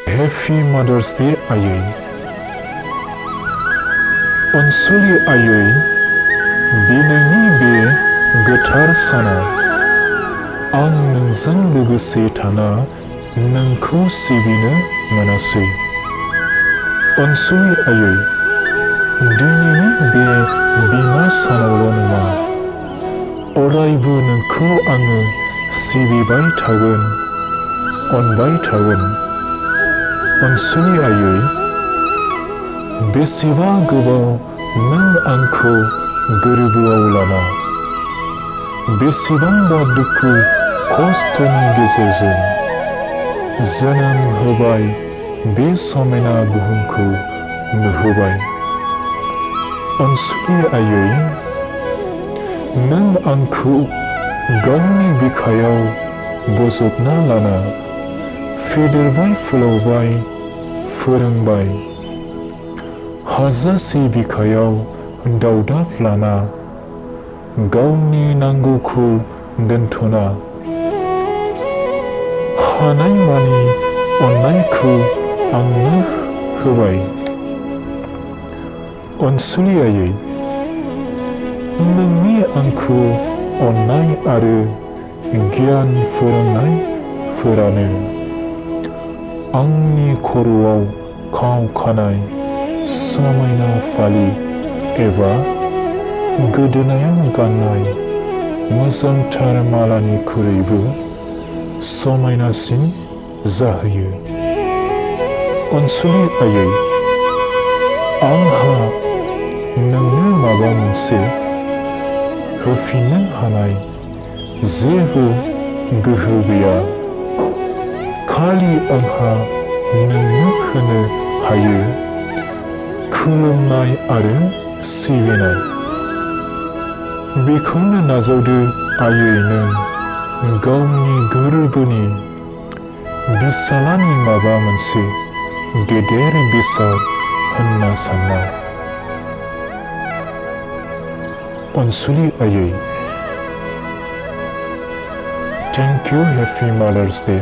Happy Mother's Day आयै। अनसुलि आयै, दिनैनि बे गोथार सानाव आं नोंजों लोगोसे थाना नोंखौ सिबिनो मोनासै। अनसुलि आयै, दिनैनि बे बिमा सानावल' नङा, अरायबो नोंखौ आङो सिबिबाय थागोन, अनबाय थागोन। अनसुलि आयै, बेसेबा गोबाव नों आंखौ गोरबोआव लाना, बेसेबांबा दुखु खस्थ'नि गेजेरजों जोनोम होबाय, बे समायना बुहुमखौ नुहोबाय। अनसुलि आयै, नों आंखौ गावनि बिखायाव बजबना लाना फेदेरबाय फोलावबाय फोरोंबाय। हाजासे बिखायाव दावदाब लाना गावनि नांगौखौ दोनथ'ना हानायमानि अननायखौ आंनो होबाय। अनसुलि आयै, नोंनि आंखौ अननाय आरो गियान फोरोंनायफोरानो आंनि खर'आव खाव खानाय समायना फालि एबा गोदोनायाव गाननाय मोजांथार मालानिख्रुइबो समायनासिन जाहोयो। अनसुलि आयै, आंहा नोंनो माबा मोनसे होफिननो हानाय जेबो गोहो गैया। खालि आंहा नोंनो होनो हायो खुलुमनाय आरो सिबिनाय। बेखौनो नाजावदो आयै, नों गावनि गोरबोनि बिसालानि माबा मोनसे गेदेर बेसाद होनना सानना। अनसुलि आयै, thank you, happy mother's day.